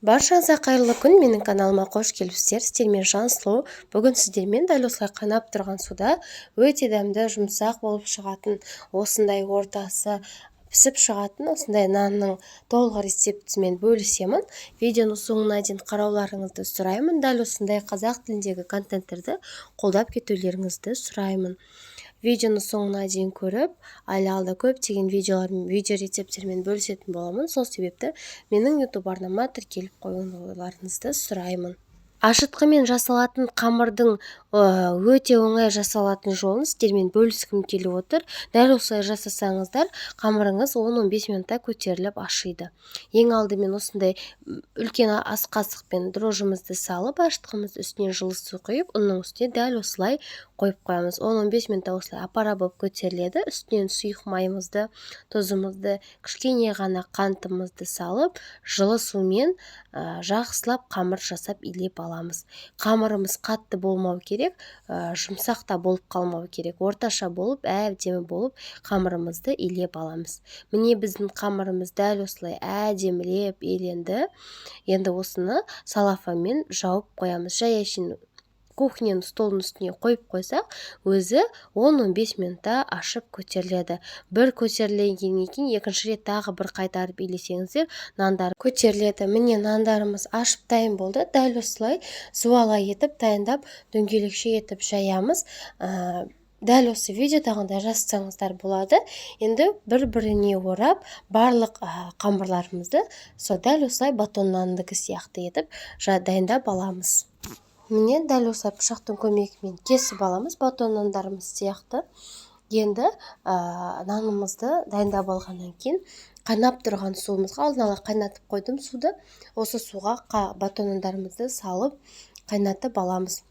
Баршаңызға қайырлы күн! Менің каналыма қош келіпсіздер! Сіздермен Жансұлу. Бүгін сіздермен дәл осылай қайнап тұрған суда өте дәмді, жұмсақ болып шығатын, осындай ортасы пісіп шығатын осындай нанның толық рецептімен бөлісемін. Видеоның соңына дейін қарауларыңызды сұраймын. Дәл осындай қазақ тіліндегі контенттерді қолдап кетулеріңізді сұраймын. Видеоны соңына дейін көріп, әлі алда көптеген видеолар, видео рецепттермен бөлісетін боламын. Сол себепті менің YouTube арнама тіркеліп қоюларыңызды сұраймын. Ашытқымен жасалатын қамырдың өте оңай жасалатын жолын сіздермен бөліскім келіп отыр. Дәл осылай жасасаңыздар, қамырыңыз 10-15 минутта көтеріліп ашиды. Ең алдымен осындай үлкен ас қасықпен дрожжымызды салып, ашытқымызды, үстінен жылы су құйып, ұнның үстіне дәл осылай қойып қоямыз. 10-15 минутта осылай опара болып көтеріледі. Үстінен сұйық майымызды, тұзымызды, кішкене ғана қантымызды салып, жылы сумен жақсылап қамыр жасап, илеп аламыз. Қамырымыз қатты болмау керек, жұмсақ та болып қалмау керек, орташа болып, әбден болып қамырымызды илеп аламыз. Міне, біздің қамырымыз дәл осылай әдемілеп иленді. Енді осыны целлофанмен жауып қоямыз. Жай әшейін кухняның столдың үстіне қойып қойсақ, өзі 10-15 минутта ашып көтеріледі. Бір көтерілгеннен кейін екінші рет тағы бір қайтарып илесеңіздер, нандар көтеріледі. Міне, нандарымыз ашып дайын болды. Дәл осылай зуала етіп дайындап, дөңгелекше етіп жаямыз. Дәл осы видеодағындай жасасаңыздар болады. Енді бір біріне орап, барлық қамырларымызды сол дәл осылай батон нандікі сияқты етіп дайындап аламыз. Міне, дәл осылай пышақтың көмегімен кесіп аламыз батон нандарымыз сияқты. Енді нанымызды дайындап алғаннан кейін, қайнап тұрған суымызға, алдын ала қайнатып қойдым суды, осы суға батон нандарымызды салып, қайнатып аламыз.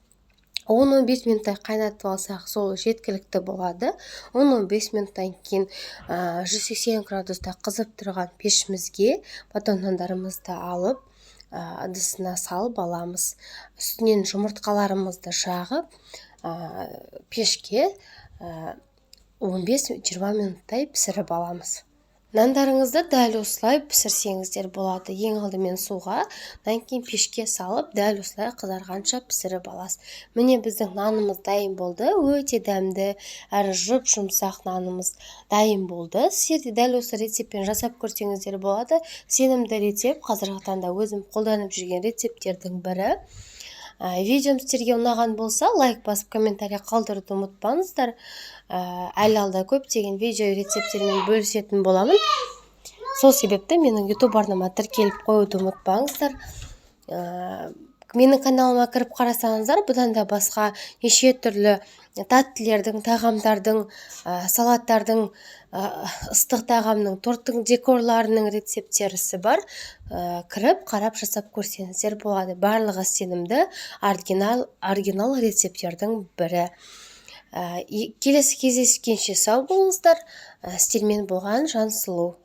10-15 минуттай қайнатып алсақ, сол жеткілікті болады. 10-15 минуттан кейін 180 градуста қызып тұрған пешімізге батон нандарымызды алып, ыдысына салып аламыз. Үстінен жұмыртқаларымызды жағып, пешке 15-20 минуттай пісіріп аламыз. Нандарыңызды дәл осылай пісірсеңіздер болады. Ең алдымен суға, одан кейін пешке салып, дәл осылай қызарғанша пісіріп аласыз. Міне, біздің нанымыз дайын болды. Өте дәмді әрі жұп жұмсақ нанымыз дайын болды. Сіздер де дәл осы рецептпен жасап көрсеңіздер болады. Сенімді рецепт, қазіргі таңда өзім қолданып жүрген рецепттердің бірі. Видеом сіздерге ұнаған болса, лайк басып, комментарий қалдыруды ұмытпаңыздар. Әлі алда көптеген видео рецепттермен бөлісетін боламын. Сол себепті менің YouTube арнама тіркеліп қоюды ұмытпаңыздар. Менің каналыма кіріп қарасаңыздар, бұдан да басқа неше түрлі тәттілердің, тағамдардың, салаттардың, ыстық тағамның, торттың декорларының рецептері бар. Кіріп қарап, жасап көрсеңіздер болады. Барлығы сенімді, оригинал, оригинал рецепттердің бірі. Келесі кездескенше сау болыңыздар! Сіздермен болған Жансұлу.